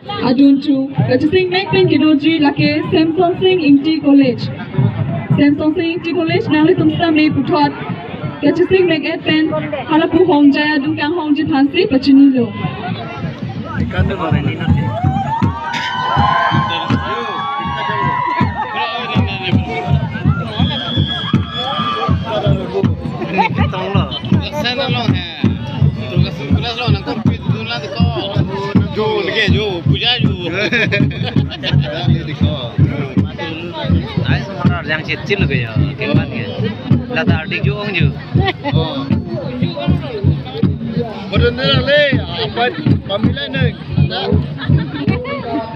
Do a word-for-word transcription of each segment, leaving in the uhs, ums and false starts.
Adun chu kachesing mek pen kedoji lake Semson Sing Ingti College. Semson Sing Ingti College nanglitum sitame puthot kachesing mek et pen halapu hongjai adun kanghongji aphansi pachinilo. Sana long he. Tugas, tugas lo nang korpi tu lang ko. Jo lagi jo, puja jo. Ai, semara yang cecil ke ya, keman ya. Lata ardik jo ong jo. Oh. Bodoh ni le, apa pamilai ni?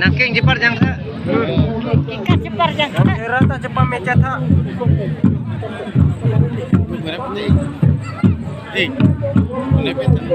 Nangkeng jepar jangsa. Ikan jepar jangsa. Era ta jepar mecha tha. Eh, ini betul.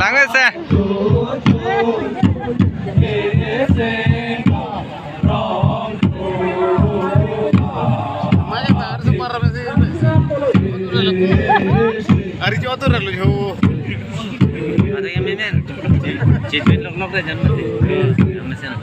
Langsa. Ari jo atur lo jo. Ada yang main-main. Cipin lok-lok deh, jangan mati. Yang mesin.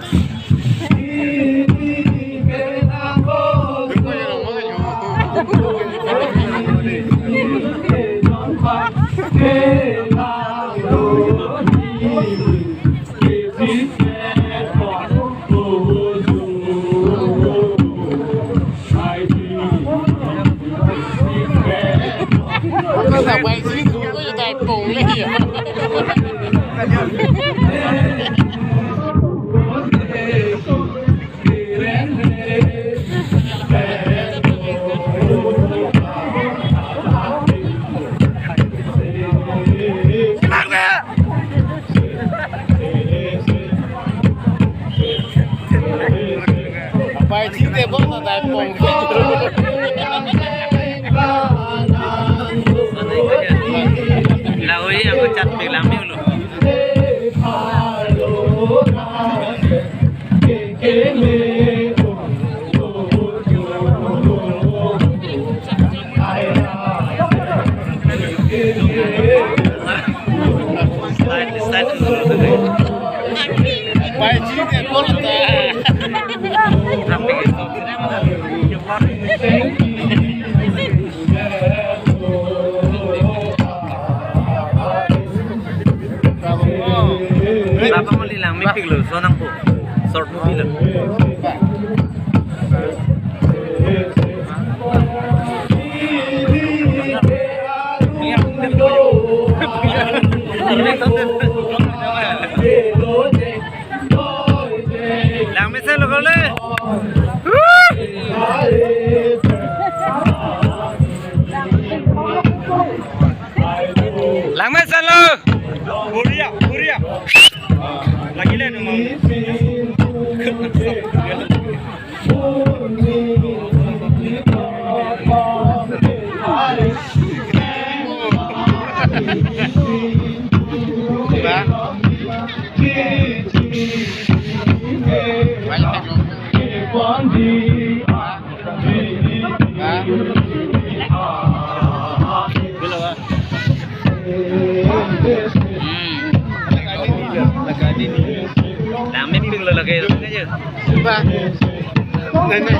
Bai chite bom na dai pong. Lahei aku chat pe lang mi ulo. Baba mali lang mepik lo, so nangpo. Short movie lo. Langmesen lo. Korea, Korea. Lagi le nung. Langmepik lo lake, lake aja. Ba. Nai, nai.